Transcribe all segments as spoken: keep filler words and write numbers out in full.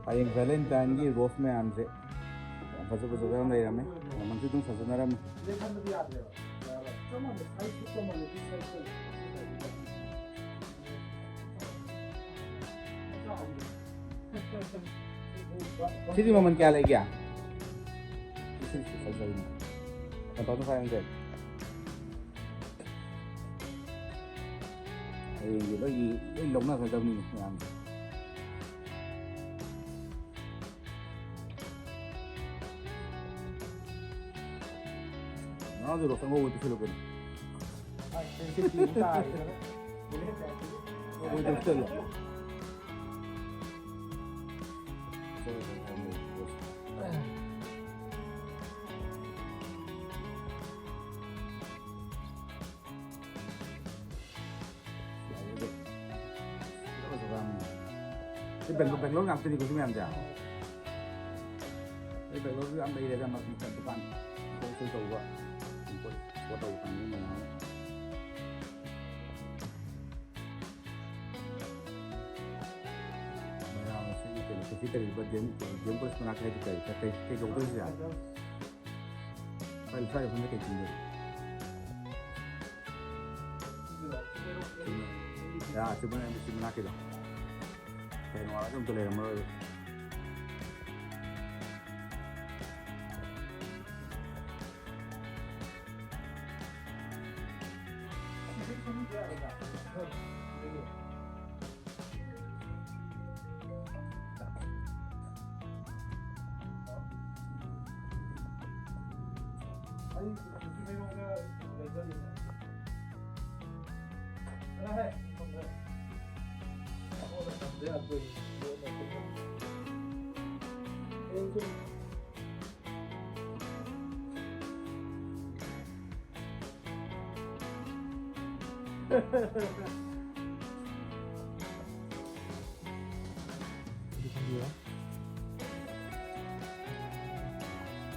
ꯍꯌꯦꯡ ꯚꯦꯂꯦꯟꯇꯥꯏꯟꯒꯤ ꯔꯣꯁ ꯃꯌꯥꯝꯁꯦ ꯌꯥꯝ ꯐꯖ ꯐꯖꯕ ꯌꯥꯝ ꯂꯩꯔꯝꯃꯦ꯫ ꯃꯃꯜꯁꯨ ꯑꯗꯨꯝ ꯐꯖꯅꯔꯝꯃꯦ꯫ ꯁꯤꯗꯤ ꯃꯃꯜ ꯀꯌꯥ ꯂꯩꯒꯦ? ꯁꯤꯁꯨ ꯐꯖꯩꯅꯦ꯫ One thousand five hundred꯫ ꯍꯌꯦꯡꯗꯤ ꯂꯣꯏ, ꯂꯣꯏ ꯂꯧꯅꯒꯗꯕꯅꯤꯅꯦ ꯃꯌꯥꯝꯁꯦ꯫ ꯅꯅꯥꯎꯗꯤ ꯔꯣꯁ ꯑꯉꯧꯕ ꯄꯤꯁꯤꯜꯂꯨ ꯀꯩꯅꯣ꯫ ꯑꯉꯧꯕ ꯄꯤꯁꯤꯜꯂꯨ꯫ ꯁꯤ ꯕꯦꯡꯒ꯭ꯂꯣꯔ, ꯕꯦꯡꯒ꯭ꯂꯣꯔ ꯉꯥꯛꯇꯅꯤꯀꯣ ꯁꯤ ꯃꯌꯥꯝꯁꯦ꯫ ꯑꯩ ꯕꯦꯡꯒ꯭ꯂꯣꯔꯁꯨ ꯌꯥꯝ ꯂꯩꯔꯦꯗ, ꯃ-, ꯃ-, ꯗꯨꯀꯥꯟ ꯍꯣꯜꯁꯦꯜ ꯇꯧꯕ, ꯏꯝꯄꯣꯔꯠ ꯑꯦꯛꯁꯄꯣꯔꯠ ꯇꯧꯕ ꯀꯥꯡꯕꯨ ꯃꯌꯥꯝ ꯑꯃ꯫ ꯃꯌꯥꯝ ꯑꯁꯤꯒꯤ ꯀꯩꯅꯣ, ꯀꯩꯁꯤ ꯀꯔꯤꯕ, D M, D M college ꯃꯅꯥꯛꯇ ꯍꯥꯏꯗꯤ ꯀꯔꯤ, ꯀꯩ, ꯀꯩ ꯀꯧꯗꯣꯏꯁꯦ? ꯁ꯭ꯋꯥꯏ, ꯁ꯭ꯋꯥꯏ ꯃꯐꯝꯗ ꯀꯩ ꯈꯪꯗꯦ꯫ ꯌꯥ, ꯆꯨꯝꯃꯦ, ꯆꯨꯝꯃꯦ, ꯆꯨꯝꯃꯦ, ꯂꯥꯛꯀꯦꯗꯣ꯫ ꯀꯩꯅꯣ, ꯑꯗꯨꯝꯇ ꯂꯩꯔꯝꯃꯔꯣꯏꯕ꯫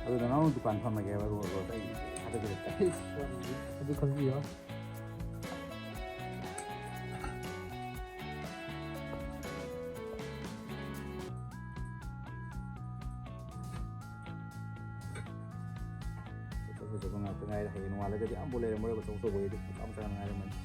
ꯑꯗꯨ ꯅꯅꯥꯎ ꯗꯨꯀꯥꯟ ꯐꯝꯃꯒꯦ ꯍꯥꯏꯕ ꯔꯣ-, ꯔꯣꯗ ꯑꯩ ꯊꯥꯗꯕꯤꯔꯛꯀꯦ꯫ ꯑꯗꯨ ꯈꯪꯕꯤꯌꯣ꯫ ꯍꯥꯏꯔꯦ, ꯍꯌꯦꯡ ꯅꯣꯡꯉꯥꯜꯂꯒꯗꯤ ꯑꯝꯕꯨ ꯂꯩꯔꯝꯃꯔꯣꯏꯕ, ꯑꯆꯧ ꯑꯆꯧꯕꯒꯤꯗꯤ ꯃꯆꯥ ꯃꯆꯥ ꯉꯥꯏꯔꯝꯃꯅꯤ꯫